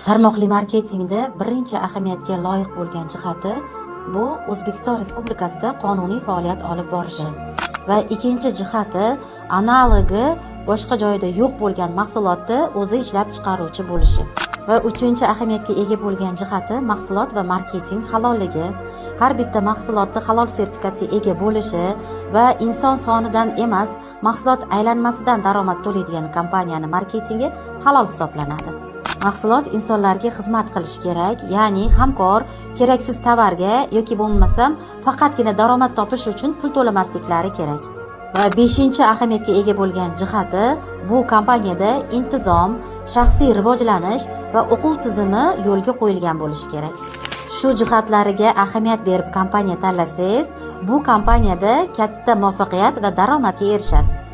Tarmoqli marketingda birinchi ahamiyatga loyiq bo'lgan jihati bu O'zbekiston Respublikasida qonuniy faoliyat olib borishi va ikkinchi jihati analogi boshqa joyda yo'q bo'lgan mahsulotni o'zi ishlab chiqaruvchi bo'lishi. Va uchinchi ahamiyatga ega bo'lgan jihati mahsulot va marketing halolligi, har bitta mahsulotni halol sertifikatga ega bo'lishi va inson sonidan emas, mahsulot aylanmasidan daromad to'laydigan kompaniyani marketingi halol hisoblanadi. Mahsulot insonlarga xizmat qilishi kerak, ya'ni hamkor keraksiz tovarga yoki bo'lmasam faqatgina daromad topish uchun pul to'lamasliklari kerak. Va beshinchi ahamiyatga ega bo'lgan jihati bu kompaniyada intizom, shaxsiy rivojlanish va o'quv tizimi yo'lga qo'yilgan bo'lishi kerak. Shu jihatlariga ahamiyat berib kompaniya tanlasangiz, bu kompaniyada katta muvaffaqiyat va daromadga erishasiz.